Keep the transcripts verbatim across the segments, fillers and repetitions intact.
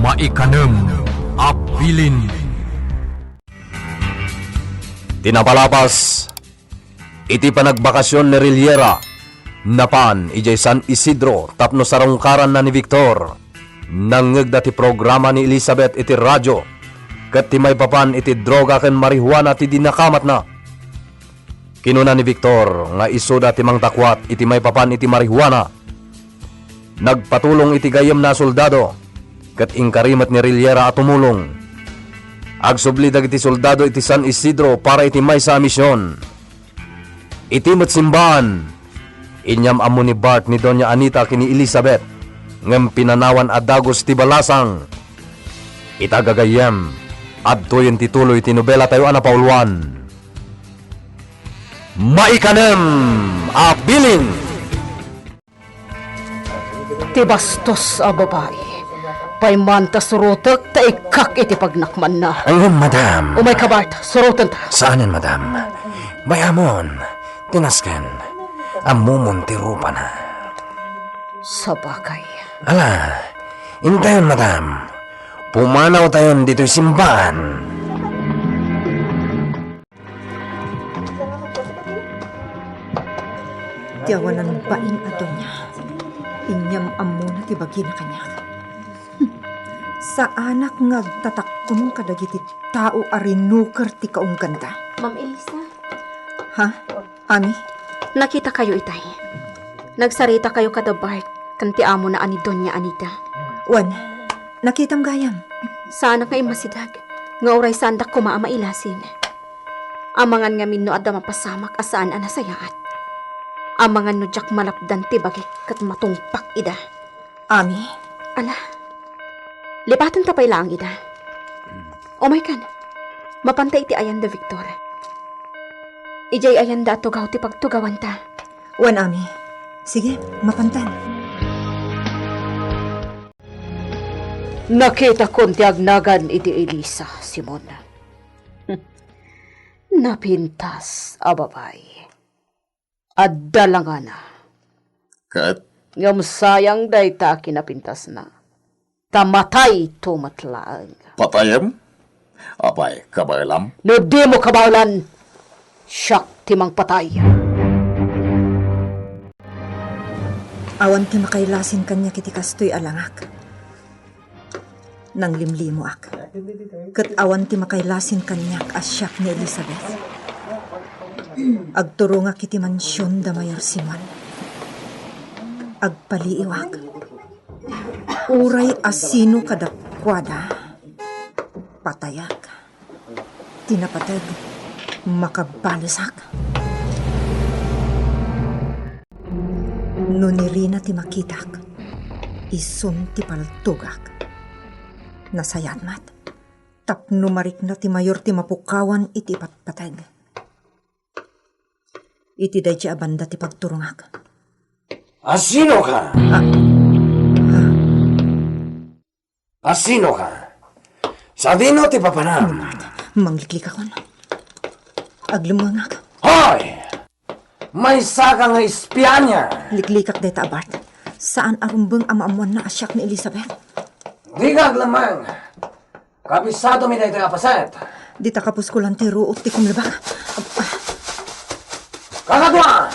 Maikanem a bilin. Ti napalabas iti panagbakasyon ni Riliera, napan idiay San Isidro tapno sarungkaranna ni Victor. Nangngegda ti programa ni Elizabeth iti radio, ket ti maipapan iti droga ken marihuana ti dinakamatna. Kinuna ni Victor nga isuda ti mangtakuat iti maipapan iti marihuana. Nagpatulong iti gayyemna a soldado, ket inkari met ni Riliera a tumulong. Agsubli dagiti soldado iti San Isidro para iti maysa a mision. Iti met simbaan, inyam-ammo ni Bart ni Doña Anita ken ni Elizabeth, ngem pinanawan a dagus ti balasang. Ita gagayyem, adtoyen ti tuloy ti nobelatayo a napauluan. Maikanem a bilin. Ti bastos a babai, paimanta surotek ta ikkak iti pagnakmanna. Ngem, madam. Umayka, Bart, surotenta. Saanen, madam. Bay-amon, ti nasken, ammomon ti rupana. Sabagay. Ala, intayon, madam. Pumanawtayon ditoy simbaan. Ti awanan bain a Doña, inyam-ammona ti bagina kaniak. Saanak nga agtatakkon kadagiti tao a rinuker ti kaungganda. Ma'am Elisa? Ha? Ami? Nakitakayo itay. Nagsaritakayo kada Bart ken ti amona a ni Doña Anita. Wen, nakitam gayam. Saanak nga immasideg, nga uray saandak koma a mailasin. Amangan ngamin no adda mapasamak a saan a nasayaat. Amangan no diak malapdan ti bagik ket matungpak ida. Ami? Ala, lipatenta pay laeng ida. Umaykan, mapanta iti ayanda, Victor. Idiay ayanda a tugaw ti pagtugawanta. Wen, Ami. Sige, mapantan. Nakitakon ti agnagan iti Elisa, Simon. Napintas a babai. Adda langana. Ket? Ngem sayang dayta a kinapintasna. Ta matayto met laeng. Patayem? Apay, kabaelam? No dimo kabaelan, siak ti mangpatay. Awan ti makailasin kaniak iti kastoy a langak. Nanglimlimoak. Ket awan ti makailasin kaniak a siak ni Elizabeth. Agturongak iti mansion da Mayor Simon. Agpaliiwak. Uray a sino kadakuada, patayak. Ti napateg, makabalesak. No ni Rina ti makitak, isun ti paltogak. Nasayaat met, tapno marikna ti mayor ti mapukawan iti ipatpateg. Iti daydi a banda ti pagturongak. Asinoka? Ah. Ah. Asinoka? Sadino ti papanam? Bart, mangliklikakon. Aglemmengak. Hoy! Maysaka nga espia ania? Liklikak dayta a Bart. Saan a rumbeng a maammoanna a siak ni Elizabeth. Dika aglemmeng. Kabisadomi daytoy a paset. Dita kapuskolan ti ruot ti kumlebak. Kakadua!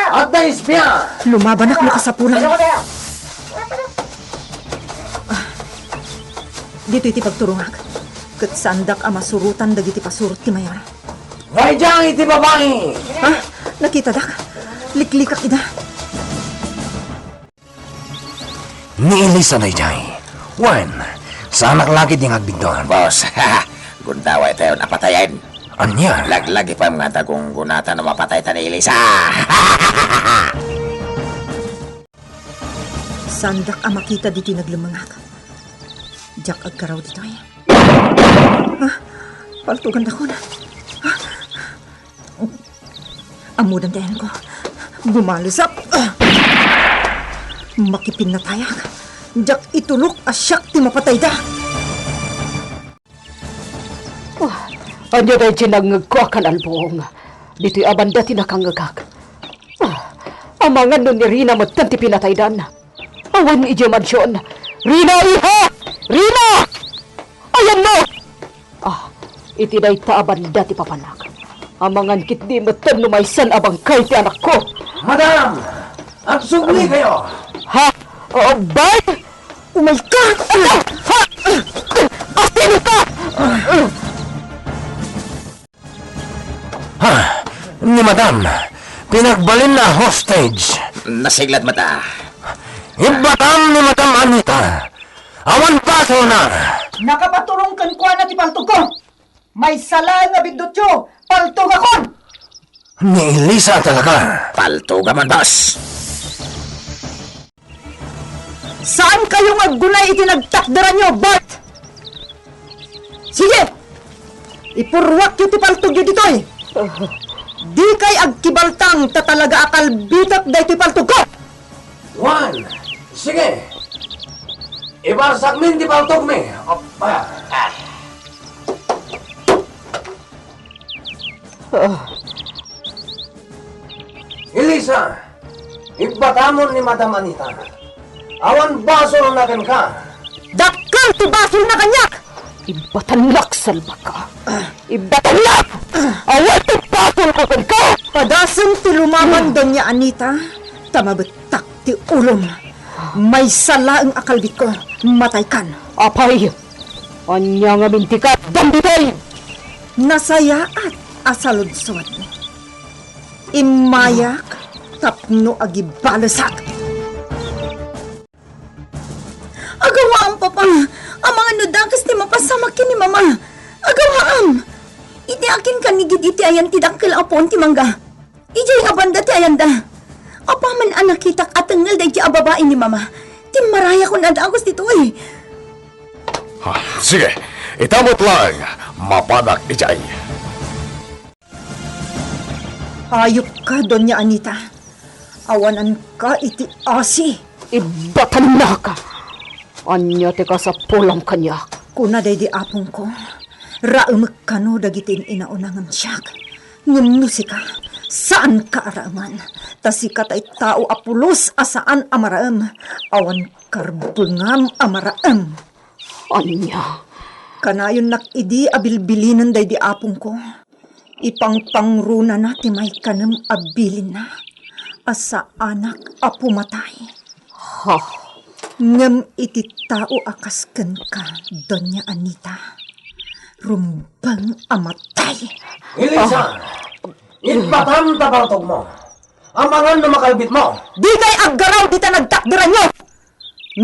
Adda espia! Lumabanak no kasapulan. Ah, ditoy ti pagturongak. Ket saandak a masurotan dagiti pasurot ti mayor. Daydiay iti babai! Ah, nakitadak. Liklikak ida. Ni Elisa daydiay. Wen, saanak la ketdi nga agbiddut. Boss, gundawaytayon a patayen. Ania? Laglagipem nga adda gunggonata no mapatayta ni Elisa. Saandak a makita ditoy naglemmengak. Diak agkaraw ditoy. Ah, paltogandakon. Ah, Ammodem ti ayanko. Bumalesak. Ah! Makipinnatayak. Diak itulok a siak ti mapatayda. Ah, ania daydi nangngegko a kanalbong? Ditoy a banda ti nakangngegak. Ah, amangan no ni Rina metten ti pinataydan. Awan idiay mansion. Rina, iha! Rina! Iti dayta a banda ti papanak. Amangan ketdi metten no maysan a bangkay ti anakko. Madam! Agsubli kayo! Ha? O, Bart! Umayka! Ha? Asino ka? Ha? Ni Madam, pinagbalinna a hostage. Nasiglat met a. Ibbatam ni Madam Anita. Awan basolna. Nakapaturong kenkuana ti paltogko. Maysa laeng a biddutyo, paltogakon! Ni Elisa talaga. Paltoga man, boss. Saan kayo nga aggunay iti nagtakderanyo, Bart? Sige! Ipurruakyo ti paltogyo ditoy! Dikay agkibaltang ta talaga a kalbitek daytoy paltogko! Juan, sige! Ibarsakmin ti paltogmi! Apa! Elisa, ibbatamon ni Madam Anita. Awan basolna kenka. Dakkel ti basolna kaniak! Ibbatannak, salbaka. Ibbatannak! Awan ti basolko kenka! Padasem ti lumaman, Doña Anita, ta mabettak ti ulom. Maysa laeng a kalbitko, mataykan. Apay, ania ngamin ti kaaddam ditoy? Nasayaat a saludsod. Immayak tapno agibalesak. Agawaam, Papa. Amangan no dakes ti mapasamak ken ni Mama. Agawaam. Iti akin kanigid iti ayan ti dakkel a puon ti mangga. Idiay a banda ti ayanda. Apaman a nakitak a tengngel daydi a babai ni Mama, timmarayakon a dagus ditoy. Ah, sige, ita met laeng, mapanak idiay. Ayupka, Doña Anita. Awananka iti asi. Ibatannaka! Ania ti kasapulam kaniak? Kuna daydi apongko, raemek kano dagiti in-inauna ngem siak. Ngem no sika, saanka a raemen, ta sika tay tao a pulos a saan a maraem, awan karbengam a maraem. Ania? Kanayonnak idi a bilbilinen daydi apongko. Ipangpangrunana ti maikanem a bilinna a saanak a pumatay. Ha? Ngem iti tao a kas kenka, Doña Anita, rumbeng a matay. Elisa! Ibatam ta paltogmo! Amangan no makalbitmo! Dikay aggaraw dita nagtakderanyo!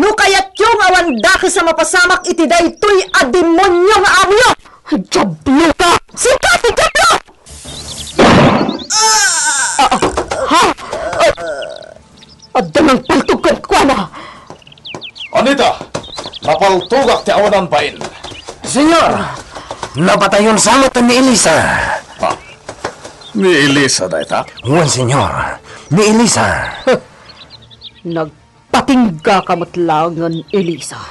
No kayatyo nga awan dakes a mapasamak iti daytoy a demonio nga amoyo! Diablo ka! Sika ti Diablo! Ah, ah, ha? Ah, adda nangpaltog kenkuana! Anita, napaltogak ti awanan bain. Señor, napatayon sa met ni Elisa. Ha? Ni Elisa dayta? Wen, señor. Ni Elisa. Nagpatinggaka met laengen, Elisa.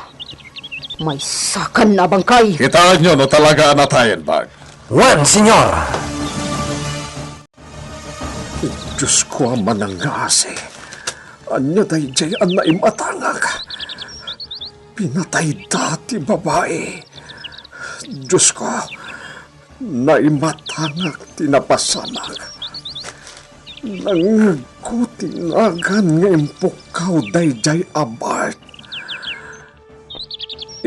Maysakan a bangkay. Kitaenyo no talaga a natayen, bag. Wen, señor. Diosko a manangngaasi, ania daydiay a naimatangak? Pinatayda ti babai. Diosko, naimatangak ti napasamak. Nangngegko ti nagan nga impukkaw daydiay a Bart.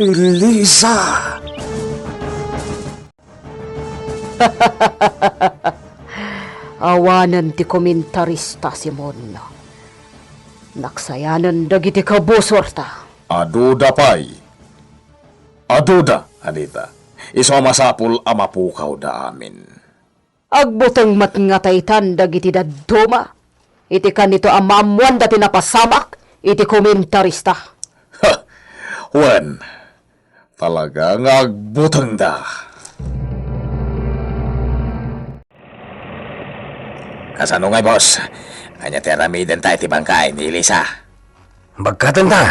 Elisa! Awanen ti komentarista, Simon. Naksayanen dagiti kabusorta. Aduda pay. Aduda, Anita. Isu a masapul a mapukawda amin. Agbuteng met nga taytan dagiti dadduma iti kanito a maammoanda ti napasamak iti komentarista. Ha! Wen, talaga nga agbutengda. Kasano ngay, boss? Ania ti aramidenta iti bangkay ni Elisa? Bagkatenta,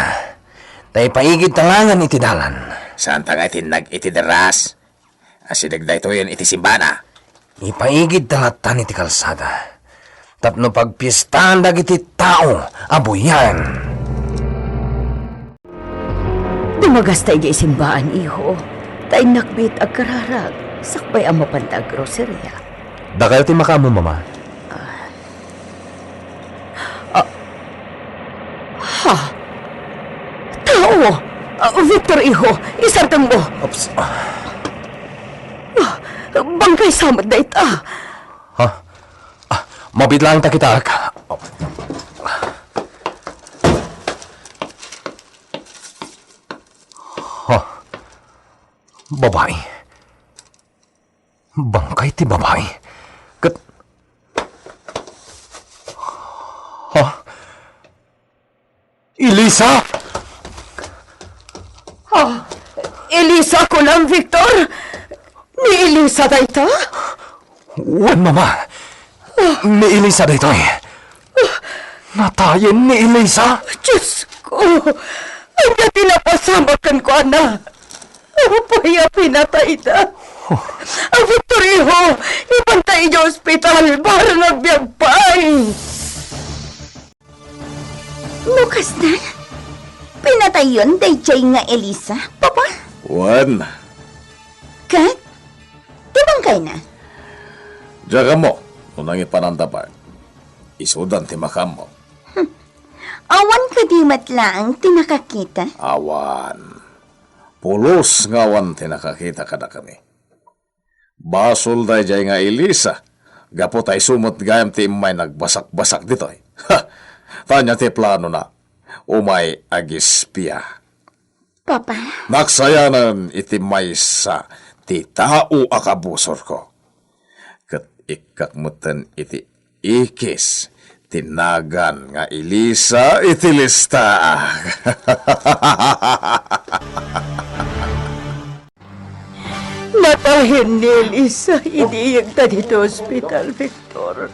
ta ipaigidta laengen iti dalan. Saanta ngay tinnag iti derras? Asideg daytoyen iti simbana. Ipaigidta lattan iti kalsada tapno pagpiestaan dagiti tao a buyaen. Dumagasta idiay simbaan, iho, ta innak met agkararag. Sakbay a mapanta a groceria. Dakayo ti makaammo, Mama. Ah. Ha? Tao! Ah, Victor, iho, isardengmo. Oops. Ah, bangkay sa met dayta. Ha? Ah, mabiit laeng ta kitaek. Ha? Babai. Bangkay ti babai. Ket, ha? Elisa? Ah, Elisa kunam, Victor? Ni Elisa dayta? Wen, Mama. Ni Elisa daytoy. Natayen ni Elisa? Diosko! Ania ti napasamak kenkuana? Apay a pinatayda? A Victor, iho, ibanta idiay ospital, barang agbiag pay! No kastan, pinatayon daydiay nga Elisa, Papa? Wen. Ket? Ti bangkayna? Diak ammo no nangipananda, Bart. Isudan ti makaammo. Hmm. Awan kadi met laeng ti nakakita? Awan. Pulos nga awan ti nakakita kadakami. Basol daydiay nga Elisa, gapu ta isu met gayam ti immay nagbasakbasak ditoy. Ha! Ta ania ti planona? Umay agispia. Papa? Naksayanen iti maysa ti tao a kabusorko. Ket ikkak metten iti ikis ti nagan nga Elisa iti listaak. Natayen ni Elisa idi iyegda ditoy ospital, Victor.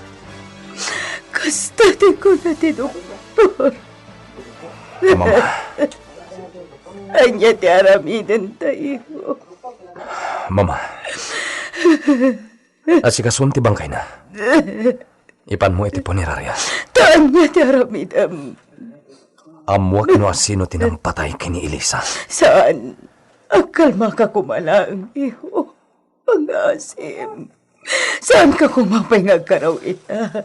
Kasta ti kuna ti doktor. Mama. Ania ti aramidenta, iho? Mama. Asikasom ti bangkayna. Ipanmo iti punerarya. Ta ania ti aramidem? Ammoak no asino ti nampatay ken ni Elisa. Saan. Agkalmaka koma laeng, iho. Pangasim. Saanka koma pay nga agkaraw ita.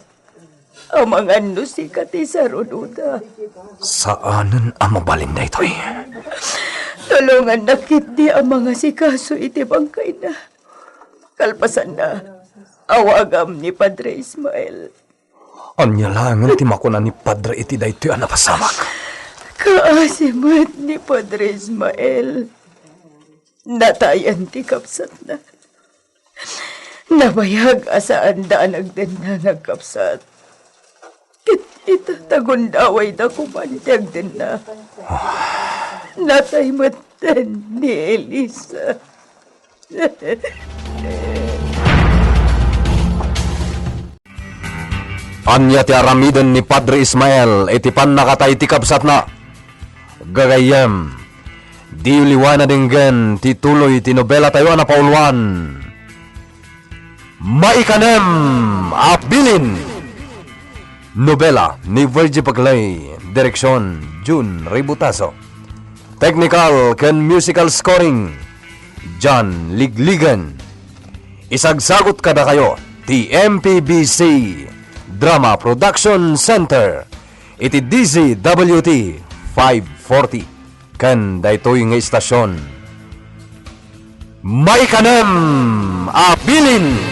Amangan no sika ti sarunoda. Saanen a mabalin daytoy. Tulongannak ketdi a mangasikaso iti bangkayna. Kalpasanna, awagam ni Padre Ismael. Ania laengen ti makuna ni Padre iti daytoy a napasamak? Kaasi met ni Padre Ismael. Natayen ti kabsatna. Nabayag a saanda a nagdenna nga agkabsat. Ket ita, ta gundawayda koman ti agdenna. Natay metten ni Elisa. Ania ti aramiden ni Padre Ismael iti pannakatay ti kabsatna? Gagayyem, diyo liwayen a denggen ti tuloy ti nobelatayo a napauluan, Maikanem a Bilin. Nobela ni Virgie Bagley, direksyon, Jun Ributaso. Technical ken musical scoring, John Ligligan. Isagsagut kadakayo ti M P B C Drama Production Center iti D Z W T five forty ken daytoy nga istasyon. Maikanem a Bilin!